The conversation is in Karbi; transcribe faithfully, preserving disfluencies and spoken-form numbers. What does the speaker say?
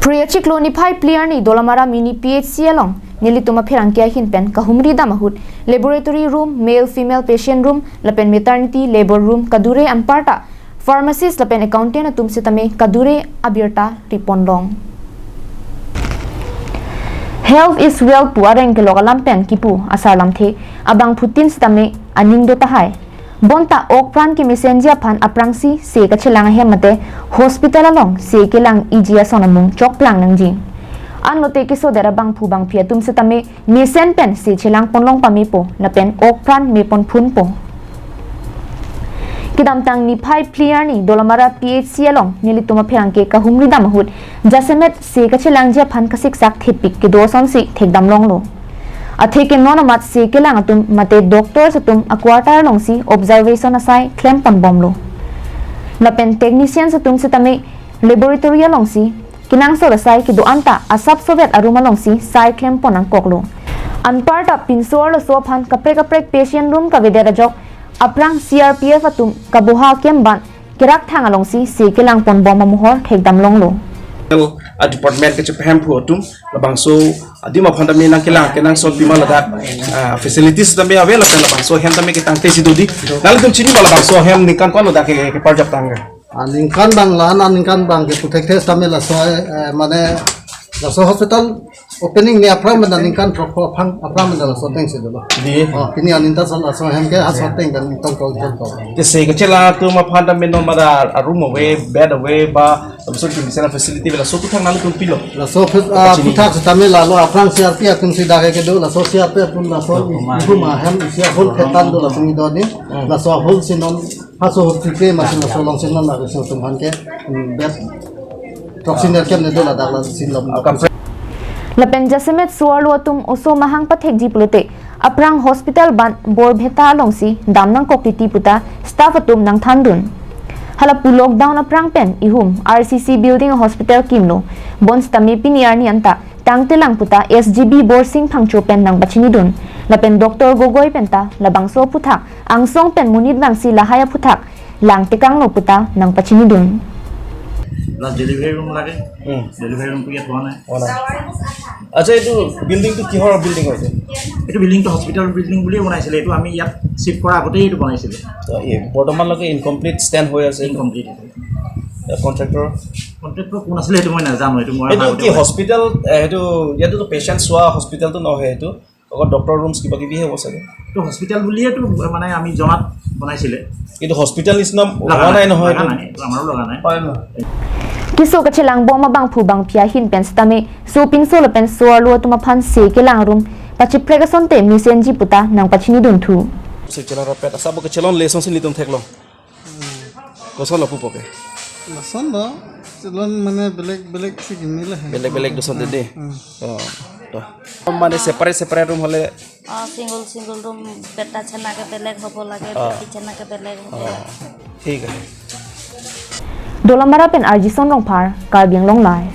Phre achiklo niphai phli arni Dolamara Mini P H C along nelitum apherangke ahin pen kahumri dam ahut laboratory room, male female patient room lapen maternity labor room kadure anparta pharmacist lapen accountant atum setame kadure abirta ripon long. Health is wealth pu areng kelok alam pen kipu asar lamthe abangphutin setame aning do tahai. Bonta ok pran kemesenji aphan aphrangsi se kachelang ahem mate hospital along se kelang iji ason amung chokplang nangji. Anlote kesodet abangphu bangphi atum setame mesen pen se chelang ponlong pamepo lapen ok pran mepon phunpo. Kedamtang niphai phli arni Dolamara P H C along nelitum apherangke kahumri dam ahut jasemet se kachelangji aphan kasiksak thepik kedo asonsi thekdam longlo. Athe ke non amat se kelang atum mate doctors atum a-quarter alongsi observation asai klem ponbomlo. Lapen technicians atum setame laboratory alongsi kenangsot asai kedo-an ta asap sovet a-room alongsi sai klem pon nangkoklo. Anparta pinso arloso aphan kaprek kaprek patient room kavedet ajok aphrang C R P F atum kaboha kemban kerak thang alongsi se kelang ponbom amohor thekdam longlo. A department kachepahemphu atum labangso adim aphan tame nangkelang kenangsot pima ladak, ah, facilities tame ave lapen labangso ahem tame ketangte si dodi. Nanglitum chini ma labangso ahem ningkan ko-an lo dak ke, keparjap tangga? Ah, ningkan bang la-an, ah, ningkan bang ke puthekthe setame laso, eh, mane laso hospital opening ni aphrang mena ningkan throkpho aphrang, aphrang mena laso ateng si dolo. Di. Oh, pini aninta sol laso ahem ke laso ateng kan tongkol tongkol. Te se kachelang atum aphan tame non mada a-room ave, bed ave ba laso ki misena facility ave laso aphuthak nanglitum pilo? Laso phut-, ah, Chini. Aphuthak setame lalo aphrang C R P F atum si dak ke do, laso C R P F atum laso ihum ahem isi ahul phetan do laso ni do ni. Hmm. Laso ahul si non haso ahut pipe masi laso alongsi non laso atum aphan ke, hmm, bed throksi nerkep ne do ladak la si lo. Lapen jasemet so-arlo atum oso mahang pathekji pulote aphrang hospital ban Borbeta alongsi dam nangkok titi puta staff atum nangthandun. Hala pu lockdown aphrang pen ihum R C C building hospital kimlo. Bon setame pini arni anta tangtelang puta S G B Borsing Phangcho pen nangpachinidun. Lapen Doctor Gogoi penta labangso aphuthak angsong pen monit vangsi lahai aphuthak langtekanglo puta nangpachinidun. Plus delivery room লাগে। উম। ডেলিভাৰী ৰুমটো ইয়াত হোৱা নাই। হোৱা নাই। আচ্ছা, এইটো বিল্ডিংটো কিহৰ বিল্ডিং হয় এইটো? এইটো বিল্ডিংটো হস্পিটেল বিল্ডিং বুলিয়ে বনাইছিলে। এইটো আমি ইয়াত চিফ্ট কৰাৰ আগতেই এইটো বনাইছিলোঁ। তো, এই বৰ্তমানলৈকে ইনকমপ্লিট ষ্টেণ্ড হৈ আছে এইটো? ইনকমপ্লিট আছে। এ, কণ্ট্ৰেক্টৰ? কণ্ট্ৰেক্টৰ কোন আছিলে সেইটো মই নাজানো। এইটো মই এইটো অহা কি আগতে হস্পিটেল, এ, সেইটো, ইয়াতেতো পেচেণ্ট চোৱা হস্পিটেলটো নহয় এইটো? অকল ডক্টৰ ৰুমছ কিবা কিবিহে হ'ব চাগে। এইটো হস্পিটেল বুলিয়েতো মানে আমি জনাত বনাইছিলে। কিন্তু হস্পিটেল নিচিনা লগা হোৱা নাই। নাই নহয় লগা এইটো। নাই, এইটো আমাৰো লগা নাই। হয় নহয়? Keso kachelangbom abangphu bangphi ahin pen setame sopinso lapen so-arlo atum aphan se kelang a-room pachiprek asonte mesenji puta nangpachinidun thu. Se chelang rapet, asa bo kechelon le asonsi nelitum theklong. Koson lo pupo ke? Lason lo, chelon mane belek belek si gini lah. Belek belek doson dede. Hmm. Oh, to. Mane separate separate room hole. Oh, single single room, bed ta chena ke belek hobo lage, ah, bed chena ke belek hobo lage. ঠিক আছে। Dolamara pen R J Son Rongphar, Karbi Anglong Live.